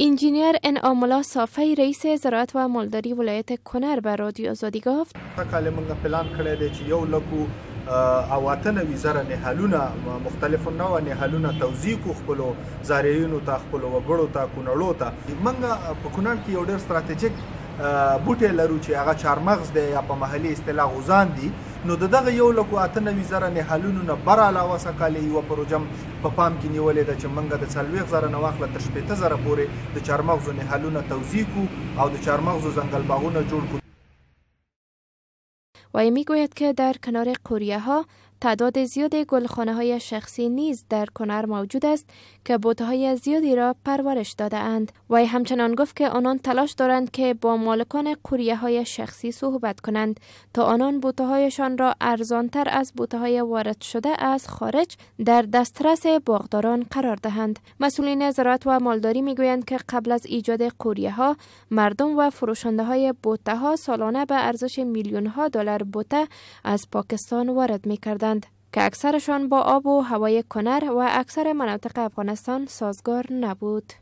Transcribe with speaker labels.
Speaker 1: انجینیر انعام الله صافی، رئیس زراعت و مالداری ولایت کنر، به رادیو آزادی گفت:
Speaker 2: کال موږ پلان کړی دی چې یو لکو او 98 زره نهالونه، مختلفو نوع نهالونه توزیع کو خپلو زارعینو ته، خپلو وګړو ته، کونړو ته. موږ په کونړ کې یو ډېر ستراتیژیک بوټی لرو چې هغه چارمغز دی یا په محلي اصطلاح غوزان دي. نو د دغه 1,98,000 نهالونو نه بر علاوه سږکال یوه پروژه په پام کې نیولې ده چې موږ د 40,000 نه واخله تر 60,000 پورې د چارمغزو نهالونه توزیع کو او د چارمغزو ځنګل باغونه جوړ کو.
Speaker 1: و میگوید که در کنار قوریه ها تعداد زیاد گلخانه های شخصی نیز در کنر موجود است که بوته های زیادی را پرورش داده اند. وی همچنان گفت که آنان تلاش دارند که با مالکان قوریه های شخصی صحبت کنند تا آنان بوته هایشان را ارزانتر از بوته های وارد شده از خارج در دسترس باغداران قرار دهند. مسئولین زراعت و مالداری میگویند که قبل از ایجاد قوریه ها، مردم و فروشنده های بوته ها سالانه به ارزش میلیون ها دلار بوته از پاکستان وارد می کردند که اکثرشان با آب و هوای کنر و اکثر مناطق افغانستان سازگار نبود.